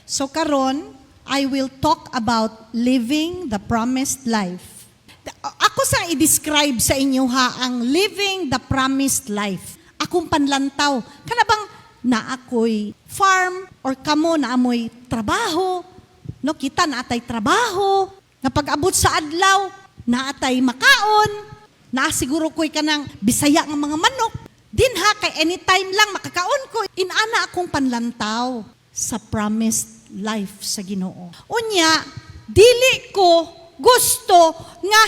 So karon, I will talk about living the promised life. Ako sa i-describe sa inyo ha ang living the promised life. Akong panlantaw. Kana bang naa ko'y farm or kamo naa moy trabaho, no, kita naa tay trabaho, nga pag-abot sa adlaw, naa tay makaon, naa siguro ko'y kanang Bisaya nga mga manok. Dinha kay anytime lang makakaon ko. Inana akong panlantaw sa promised life sa Ginoo. Unya, dili ko gusto nga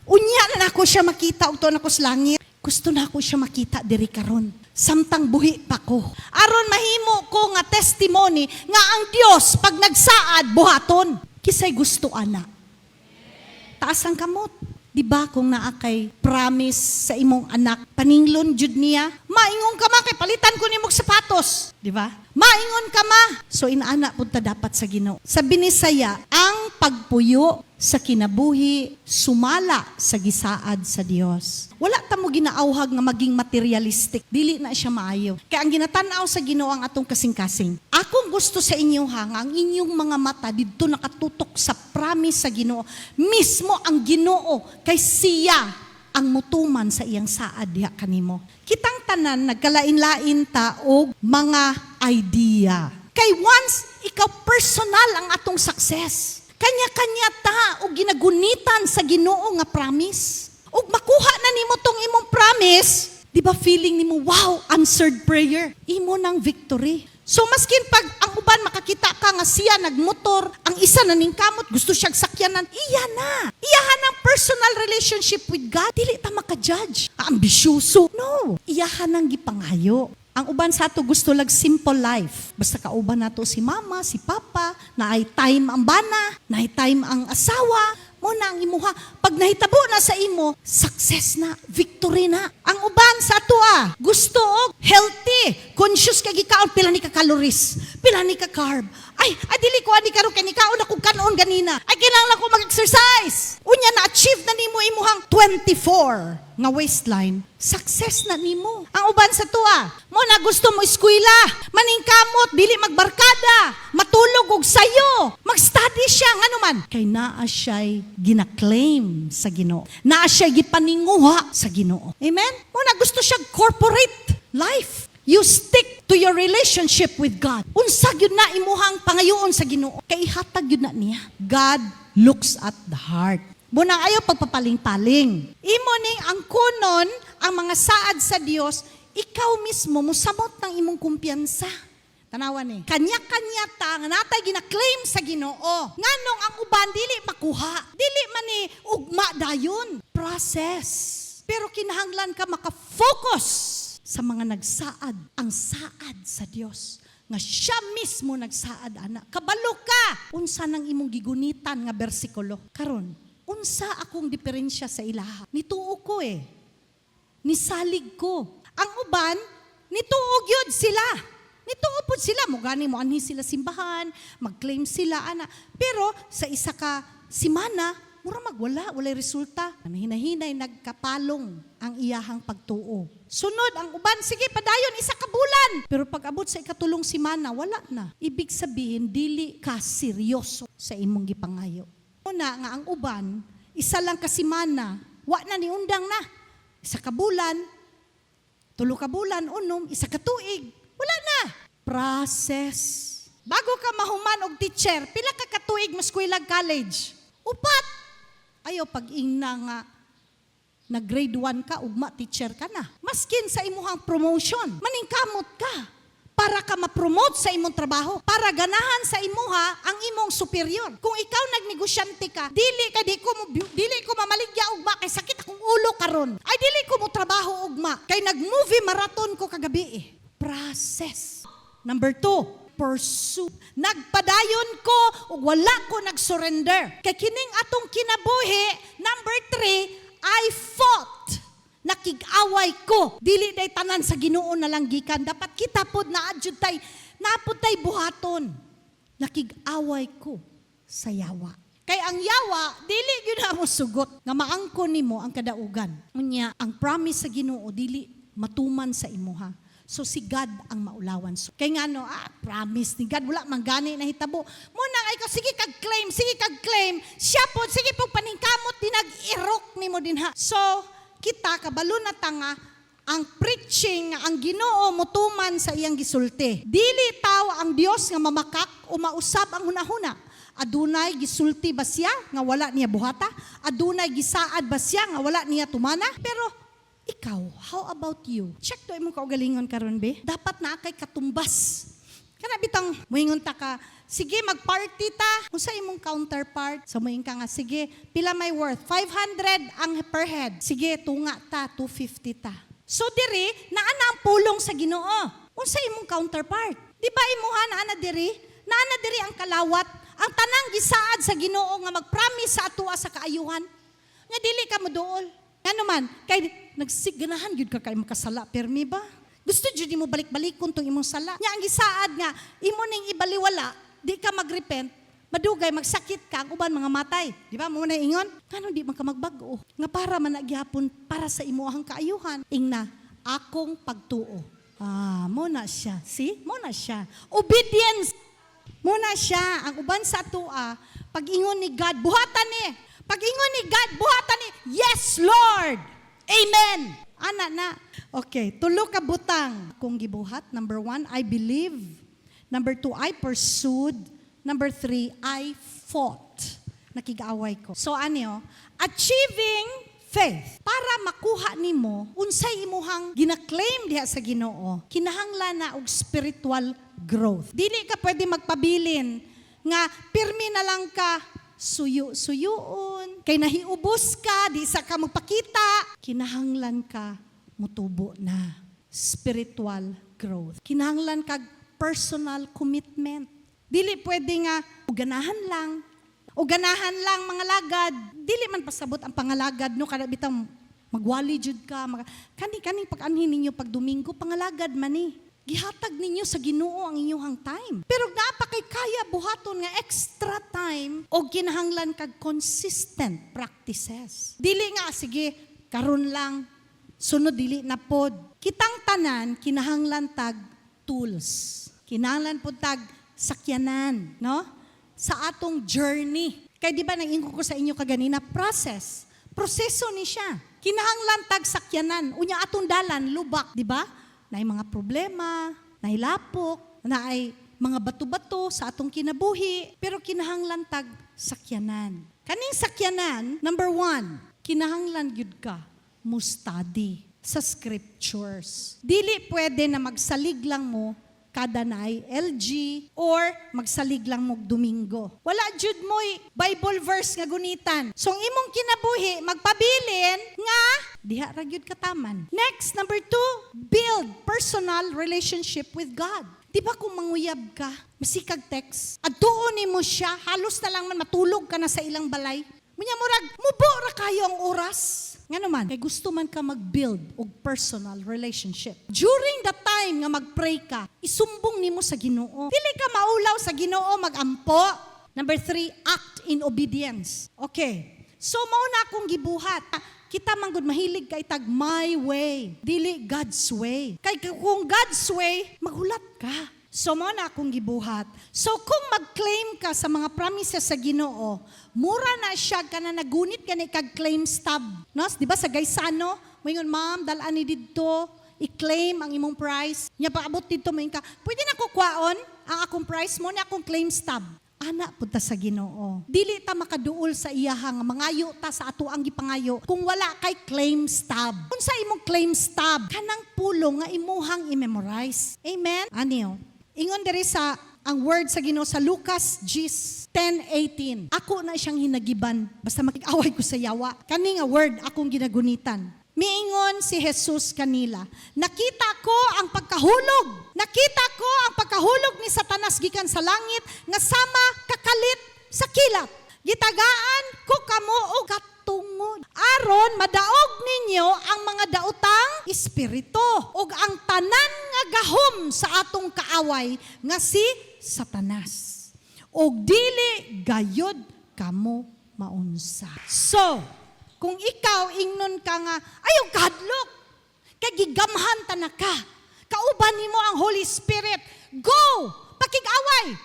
unya na nako siya makita ug tuon ako sa langit. Gusto na ako siya makita diri karon, samtang buhi pa ko. Aron mahimo ko nga testimony nga ang Dios pag nagsaad, buhaton. Kinsay gusto ana? Taas ang kamot. Di ba kung naa kay promise sa imong anak, paninglon jud niya, "Maingon ka, ma, kay palitan ko nimo og sapatos." Di ba? Maingon ka, ma. So inaana pud ta dapat sa Ginoo. Sa Binisaya, ang pagpuyo sa kinabuhi sumala sa gisaad sa Dios. Wala ta mo ginaauhag nga maging materialistic. Dili na siya maayo. Kaya ang ginatan-aw sa Ginoo ang atong kasing-kasing. Akong gusto sa inyo ha, nga ang inyong mga mata didto nakatutok sa promise sa Ginoo. Mismo ang Ginoo kay siya ang mutuman sa iyang saad diha kanimo. Kitang tanan nagkalain-lain ta og mga idea. Kay once ikaw, personal ang atong success. Kanya-kanya ta og ginagunitan sa Ginoo nga promise. Ug makuha na nimo tong imong promise, di ba feeling nimo, "Wow, answered prayer"? Imo nang victory. So maskin pag ang uban makakita ka nga siya nagmotor, ang isa na ning kamot, gusto siyang sakyanan, iya na. Iyahan ang personal relationship with God. Dili ta maka-judge. Ah, ambisyoso. No. Iyahan ang gipangayo. Ang uban sa ato gusto lag simple life. Basta kauban nato si mama, si papa, naay time ang bana, naay time ang asawa, mao na ang imuha. Pag nahitabo na sa imo, success na, victory na. Ang uban sa ato gusto og healthy, conscious kay gikaon pila ni ka calories, pila ni ka carb. Ay, ay dili ko ani karon kay nikaon ako kanon ganina. Ay, kinahanglan ko mag-exercise. Unya na achieve na nimo imuhang 24 nga waistline, success na nimo. Ang uban sa atoa, mao na gusto mo eskwela, maningkamot, dili magbarkada, matulog og sayo, mag-study siya, ngano man? Kay naa siya'y gina-claim sa Ginoo. Naa siya'y gipaninguha sa Ginoo. Amen? Mao na gusto siya corporate life. You stick to your relationship with God. Unsa gyud na imuhang pangayoon sa Ginoo, kay ihatag gyud na niya. God looks at the heart. Mao nang ayaw pagpapaling-paling. Imo ning ang kunon ang mga saad sa Dios, ikaw mismo musamot ng imong kumpiyansa. Tanawan ni. Kanya-kanya ta nga naa tay gina-claim sa Ginoo. Nganong ang uban dili makuha? Dili man ni ugma dayon. Process. Pero kinahanglan ka maka-focus sa mga nagsaad, ang saad sa Dios nga siya mismo nagsaad ana. Kabalo ka unsa nang imong gigunitan nga bersikulo. Karon, unsa akong diferensya sa ilaha? Nituo ko eh. Nisalig ko. Ang uban, nituo gyud sila. Nituo pud sila, mo gani mo anhi sila simbahan, mag-claim sila ana. Pero sa isa ka simana, mura magwala, walay resulta. Hinahinay nagkapalong ang iyahang pagtuo. Sunod ang uban, sige, padayon isa ka bulan. Pero pag abot sa ikatulong simana, wala na. Ibig sabihin, dili ka seryoso sa imong gipangayo. Una nga ang uban, isa lang ka simana, wa na ni undang na. Isa ka bulan, 3 ka bulan, 6, isa ka tuig, wala na. Process. Bago ka mahuman og teacher, pila ka katuig moskwela, college? 4. Ayaw pag-ingna nga na grade 1 ka, ugma teacher ka na. Maskin sa imuhang promotion, maningkamot ka para ka ma-promote sa imong trabaho, para ganahan sa imuha ang imong superior. Kung ikaw nagnegosyante ka, dili ka di ko mo dili ko mamaligya ugma kay sakit akong ulo karon. Ay, dili ko mo trabaho ugma kay nag-movie marathon ko kagabi eh. Process. Number 2, pursue. Nagpadayon ko ug wala ko nag-surrender. Kay kining atong kinabuhi, number 3, I fought. Nakig-away ko. Dili day tanan sa Ginoo na lang gikan. Dapat kita pod naa jud tay naa pod tay buhaton. Nakig-away ko sa yawa. Kay ang yawa, dili gyud na mo sugot nga maangkon nimo ang kadaugan. Unya, ang promise sa Ginoo dili matuman sa imuha. So si God ang maulawan. So, kay ngano, promise ni God, wala man gani nahitabo. Mao nang ay ka sige kag claim, sige kag claim. Siya po, sige po paningkamot dinag-irok nimo dinha. So kita kabalo na ta nga ang preaching nga ang Ginoo motuman sa iyang gisulti. Dili tawo ang Dios nga mamakak o mausab ang hunahuna. Adunay gisulti ba siya nga wala niya buhata? Adunay gisaad ba siya nga wala niya tumana? Pero ikaw, how about you? Check to imong kaugalingon karon, be. Dapat naa kay katumbas. Kana bitang moingon ta ka, "Sige, magparty ta." Kung sa imong counterpart, sa moingon ka nga, "Sige, pila may worth?" 500 ang per head. "Sige, tunga ta, 250 ta." So diri, naa na ang pulong sa Ginoo. Unsa imong counterpart? Di ba imuha naa na diri? Naa na diri ang kalawat, ang tanang gisaad sa Ginoo nga magpromise sa atoa sa kaayuhan. Nga dili ka moduol. Ngano man, kay nagsiganahan gyud ka kay makasala permi ba? Gusto jud nimo balik-balikon tong imong sala. Nya ang gisaad nga imo ning ibaliwala, di ka magrepent, madugay magsakit ka, ang uban mga matay. Di ba mo na ingon? Ngano di man ka magbag-o? Nga para man na gihapon para sa imuhang kaayuhan. Ingna, "Akong pagtuo." Ah, mao na siya. See? Mao na siya. Obedience. Mao na siya. Ang uban sa atoa, pag ingon ni God, "Buhatan ni." Pag ingon ni God, "Buhatan ni." "Yes, Lord. Amen." Ana na. Okay, tulo ka butang. Kung gibuhat, number one, I believe. Number two, I pursued. Number three, I fought. Nakig-away ko. So ano, achieving faith. Para makuha nimo unsay imuhang gina-claim diha sa Ginoo, kinahanglan na og spiritual growth. Dili ka pwede magpabilin nga pirmi na lang ka suyo-suyuon, kay nahiubos ka, di sa ka magpakita. Kinahanglan ka mutubo na spiritual growth. Kinahanglan kag personal commitment. Dili pwede nga o ganahan lang, o ganahan lang mangalagad. Dili man pasabot ang pangalagad, no, kada bitang magwali jud ka. Kani kaning pag-anhin ninyo pag Domingo, pangalagad man ni. Gihatag ninyo sa Ginoo ang inyong time. Pero naa pa kay kaya buhaton nga extra time o kinahanglan kag consistent practices. Dili nga sige karon lang, sunod dili na pod. Kitang tanan kinahanglan tag tools. Kinahanglan pod tag sakyanan, no? Sa atong journey. Kay di ba nang ko sa inyo kaganina, process. Proseso ni siya. Kinahanglan tag sakyanan. Unya atong dalan lubak, di ba? Naay mga problema, naay lapok, naay mga bato-bato sa atong kinabuhi, pero kinahanglan tag sakyanan. Kaning sakyanan, number one, kinahanglan gyud ka mo study sa scriptures. Dili pwede na magsalig lang mo kada naay LG or magsalig lang mo Domingo. Wala jud mo'y Bible verse nga gunitan. So ang imong kinabuhi magpabilin nga diha ra gyud kataman. Next, number two, build personal relationship with God. Di ba kung manguyab ka, masikag text, adtuon nimo siya, halos na lang man matulog ka na sa ilang balay. Munya murag, mubo ra kayo ang oras. Ngano man, kay gusto man ka mag-build og personal relationship. During the time nga mag-pray ka, isumbong nimo sa Ginoo. Dili ka maulaw sa Ginoo magampo. Number three, act in obedience. Okay. So mao na akong gibuhat. Kita man gud mahilig kay tag my way, dili God's way. Kay kung God's way, maghulat ka. So mao na akong gibuhat. So kung mag-claim ka sa mga promises sa Ginoo, mura na siya ka na nagunit ka ni kag claim stub. No? Di ba sa Gaisano, moingon, "Ma'am, dalaan ni didto, i-claim ang imong prize." Nya paabot didto, moingon ka, "Pwede na ko kwaon ang akong prize mo na akong claim stub." Ana pud ta sa Ginoo. Dili ta makaduol sa iyaha nga mangayo ta sa ato ang gipangayo kung wala kay claim stub. Unsa imong claim stub? Kanang pulong nga imuhang i-memorize. Amen? Anio. Ingon diri sa ang word sa Ginoo sa Lucas 10:18. Ako na siyang hinagiban basta makig-away ko sa yawa. Kani nga word akong ginagunitan. Miingon si Jesus kanila, "Nakita ko ang pagkahulog. Nakita ko ang pagkahulog ni Satanas gikan sa langit nga sama kakalit sa kilat. Gitagaan ko kamo og katungod aron madaog ninyo ang mga daotang espiritu ug ang tanan nga gahom sa atong kaaway nga si Satanas. Og dili gayod kamo maunsa." So, kung ikaw ingnon ka nga, ayaw kahadlok, kay gigamhan ta na ka. Kauban nimo ang Holy Spirit. Go! Pakig-away!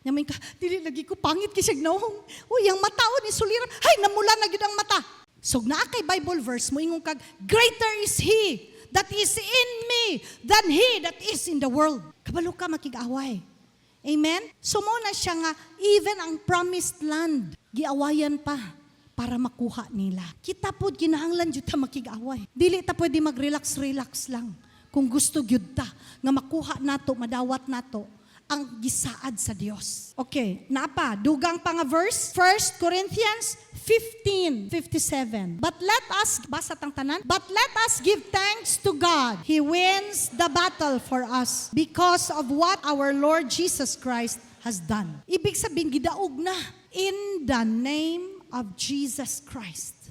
Nya ka, dili lagi ko, pangit kay siyag nawong. Uy, ang mata o ni sulira. Hay, namula na gyud ang mata. So naa kay Bible verse, mo ingon kag, "Greater is He that is in me than he that is in the world." Kabalo ka makig-away. Amen? So mao na siya nga, even ang promised land, giawayan pa para makuha nila. Kita pod kinahanglan jud ta makig-away. Dili ta pwede mag-relax-relax lang. Kung gusto gyud ta nga makuha nato, madawat nato ang gisaad sa Dios. Okay, napa, dugang pa nga verse, 1 Corinthians 15:57. But let us, basa tang tanan, "But let us give thanks to God. He wins the battle for us because of what our Lord Jesus Christ has done." Ibig sabihin, gidaog na. In the name of Jesus Christ.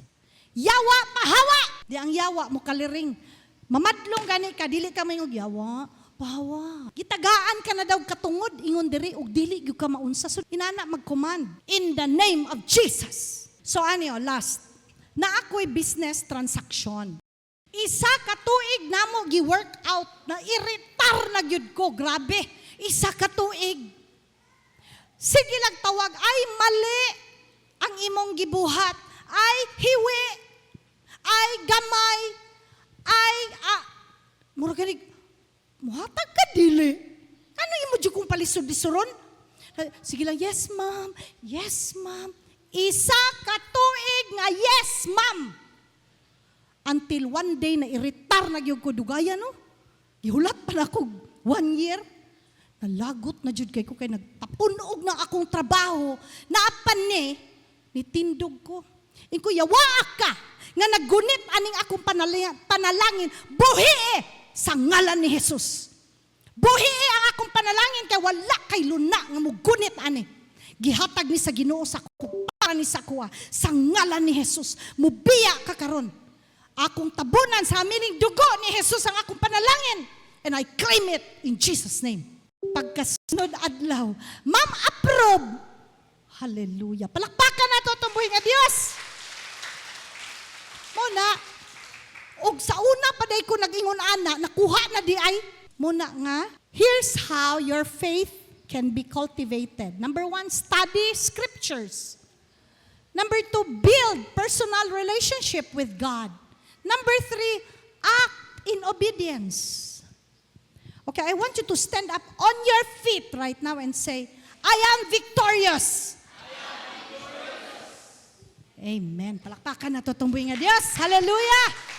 Yawa, pahawa! Di ang yawa mo kaliring. Mamadlong gani ka, dili ka mayong yawa, pahawa. Gitagaan ka na daw katungod, ingon diri, ug dili gyud ka maunsa. So, inana mag-command. In the name of Jesus. So, ano, last. Na ako'y business transaction. Isa ka tuig namo gi-work out na iritar na gyud ko, grabe. Isa ka tuig. Sige lang tawag, "Ay, mali ang imong gibuhat. Ay, hiwi. Ay, gamay. Ay, ah." Mura gani, muhatag ka dili. Ano imo jud kung palisod-lisuron? Sige lang, "Yes, ma'am. Yes, ma'am." Isa ka tuig nga "Yes, ma'am." Until one day na iritar na gyud ko, dugayan no. Gihulat pa na ako one year. Nalagot na jud kay ko kay nagpapunog na akong trabaho. Naapan ni, nitindog ko. Inko, "Yawa ka nga naggunit aning akong panalangin, buhi eh, sa ngalan ni Jesus. Buhi eh ang akong panalangin kay wala kay luna nga mugunit ani. Gihatag ni sa Ginoo sa ako para ni sa kuha sa ngalan ni Jesus. Mubiya ka karon. Akong tabunan sa amining dugo ni Jesus ang akong panalangin. And I claim it in Jesus' name." Pagkasunod adlaw, "Ma'am, approve." Hallelujah. Palakpakan nato itong buhi nga Dios. Mao na, og sa una pa day ko nag-ingon ana, nakuha na di ay. Mao na nga, here's how your faith can be cultivated. Number one, study scriptures. Number two, build personal relationship with God. Number three, act in obedience. Okay, I want you to stand up on your feet right now and say, "I am victorious." Amen. Palakpakan nato itong buhi nga Diyos. Hallelujah!